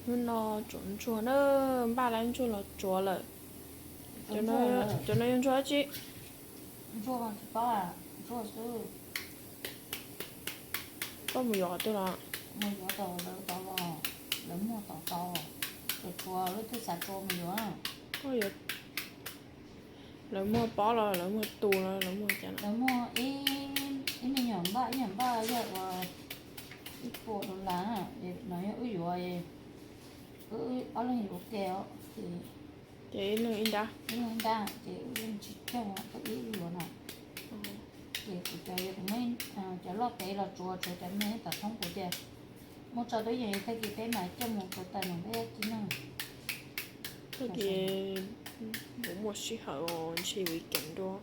Hnub no tsuav ntsuag na, npaj lab ntsuag los tsuav lawm. Cov no yog ntsuag dab tsi? Koj mus yuav qhov twg los? Lawv muag tom tau, tsuav tsuav lub twg xav tsuav mus yuav. Lawv muag pob los lawv muag tus los lawv muag cas? Lawv muag ib me nyuam npaj, ib nyuam npaj yog uas ib puas dollar na, no yog wb yuav, wb ob leeg yuav ua ke os ces, ces ib leeg ib nrab, ib leeg ib nrab ces wb leej tsis cog, wb ib wb yuav no. Ces kuv cov, kuv muab cov loj pem los tsuav, tsuav cov me tom thoob kuv tias muab tso twb yeej, tag kis peb mam coj mus tsuav tawm nws peb ci neeg. Tag kis kuv muaj sij hawm ntshe weekend dua.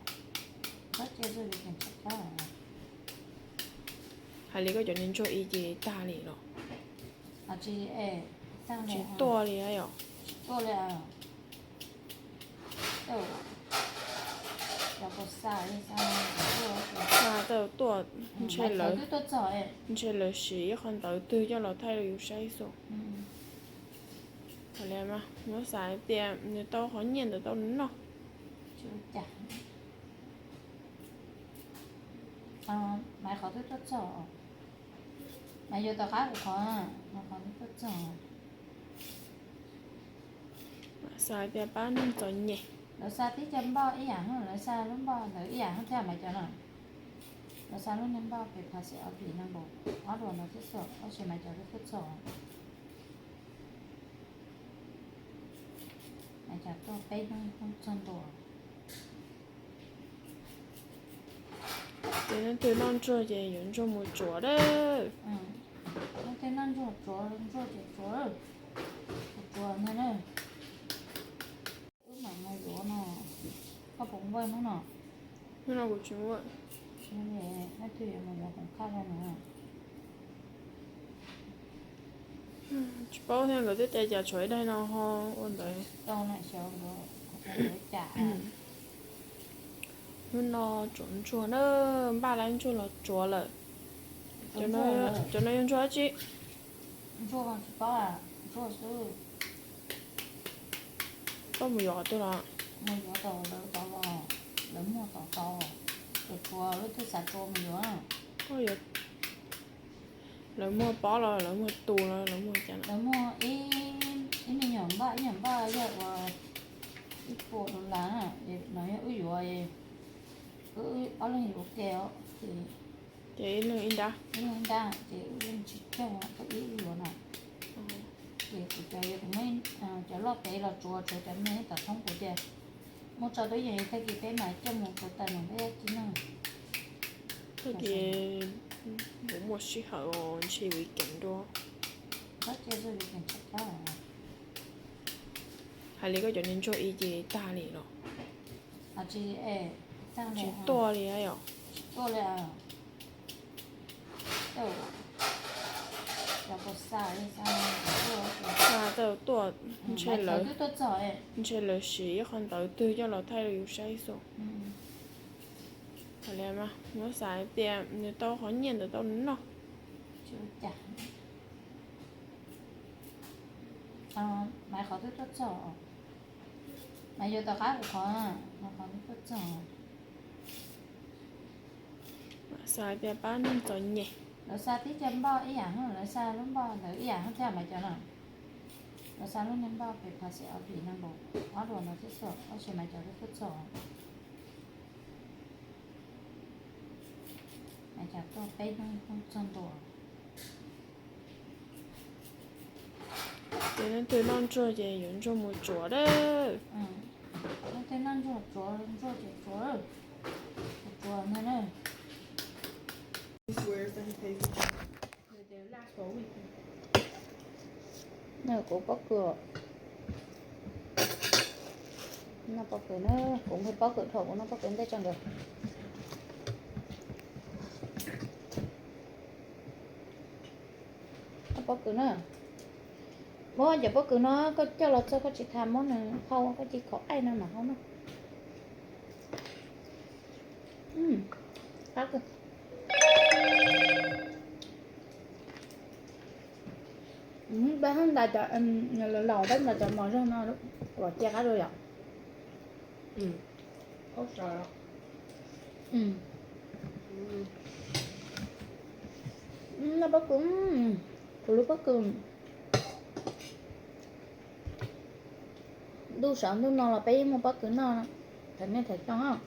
Hais li koj cov niag ntsuag ib ces tag li los? Tsis tuaj li yom? Xa tau tuaj, ntshe lawv, ntshe lawv siv ib qho ntawv twg coj los thaij rau yus saib xwb. Muab xav tias nws tau qhov nyiaj ntawd tau noj. Maiv qhov twb tuaj txog, mas yuav tom qab kuv qhov, qhov twb tuaj txog. Xav tias pab neeg txom nyem. Lawv xa tib co npoj ib yam, lawv xa lub npoj ntawd ib yam thiab mas cov no. Lawv xa lub niag npoj pem phas xim ob plis no npaum ob dua no thiab xwb, tab sis mas cov twb tuaj txog. Mas cov tuaj peb hnub txog ntua. Ces leej twg noj ntsuag ces yuav ntsuag mus tsuav dawb. Leej twg noj ntsuag tsuav ntsuag ces tsuav, tsuav ntag na. Wb mam mus yuav no, koj puas npaj hnub no? Hnub no kuv tsis npaj. Leej twg yuav mus yuav khoom khaj rau no. Tsis paub thiab, nkawd twb cais cas tshuav ib daig no ho ua ntawd. Hnub no tsuav ntsuag na, npaj lab ntsuag los tsuav lawm. Cov no yog ntsuag dab tsi? Koj mus yuav qhov twg los? Lawv muag tom tau, tsuav tsuav lub twg xav tsuav mus yuav. Lawv muag pob los lawv muag tus los lawv muag cas? Lawv muag ib me nyuam npaj, ib nyuam npaj yog uas ib puas dollar na, no yog wb yuav, wb ob leeg yuav ua ke os ces, ces ib leeg ib nrab, ib leeg ib nrab ces wb leej tsis cog, wb ib wb yuav no. Ces kuv cov, kuv muab cov loj pem los tsuav, tsuav cov me tom thoob kuv tias muab tso twb yeej, tag kis peb mam coj mus tsuav tawm nws peb ci neeg. Tag kis kuv muaj sij hawm ntshe weekend dua. Hais li koj cov niag ntsuag ib ces tag li los? Tsis tuaj li yom? Xa tau tuaj, ntshe lawv, ntshe lawv siv ib qho ntawv twg coj los thaij rau yus saib xwb. Muab xav tias nws tau qhov nyiaj ntawd tau noj. Maiv qhov twb tuaj txog, mas yuav tom qab kuv qhov, qhov twb tuaj txog. Xav tias pab neeg txom nyem. Lawv xa tib co npoj ib yam, lawv xa lub npoj ntawd ib yam thiab mas cov no. Lawv xa lub niag npoj pem phas xim ob plis no npaum ob dua no thiab xwb, tab sis mas cov twb tuaj txog. Mas cov tuaj peb hnub txog ntua. Ces leej twg noj ntsuag ces yuav ntsuag mus tsuav dawb. Leej twg noj ntsuag tsuav ntsuag ces tsuav, tsuav ntag na. Kuv pob kws, noj pob kws na, kuv nqhis pob kws dhau, kuv noj pob kws ntej tso nkawd. Noj pob kws na. Muab cov pob kws no koj coj los txog koj tsis tas muab nws hau, koj cia khov aij no mas hau na. Qab kawg. Peb hab ntais cov, laus peb ntais cov mos zog no los cia qab dua yom. Noj pob kws, kuv lub pob kws. Ntuj sawv ntuj no los peb yeej muaj pob kws noj, tham nej tham coj.